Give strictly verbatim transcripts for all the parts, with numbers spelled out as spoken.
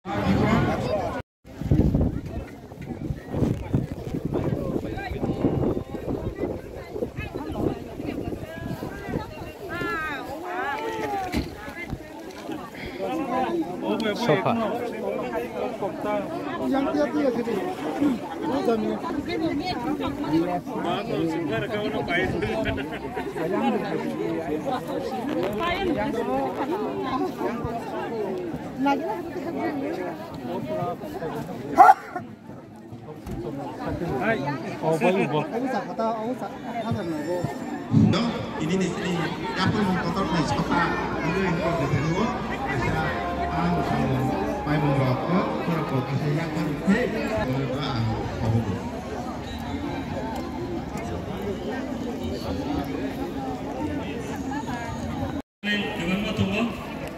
Sofa. No, ini ni sini yapung mung kotor khai sofa, ini yang kau kata dua, asa ang paimung rokok, rokok asa yang kan, hei, ang kau. Kwbangma tongo,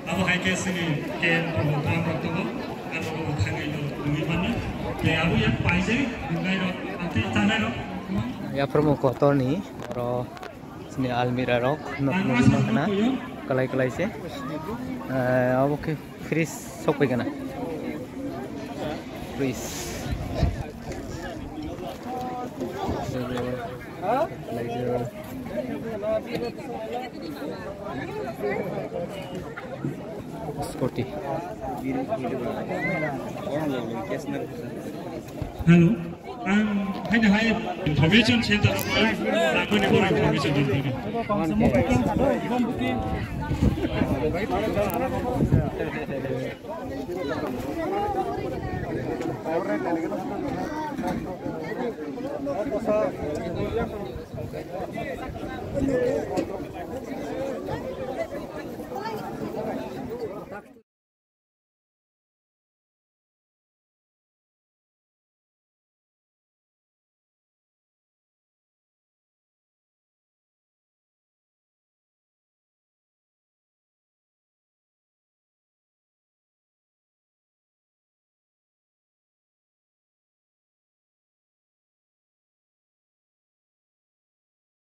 abo hai khe chini K M program rok tongo, abo bo thangwi no nugwi mano. Tei abo yak paijak, nuknai rok, amtwi chanai rok. Yaphrumo kotorni oro chini almira rok, nok nugwi mankha na, kwlai kwlai se. Eh, abo khe fridge sok pai kana. Fridge. Scooty. Hello, ang haino hai information center of ang nangmani boro information rwngmani.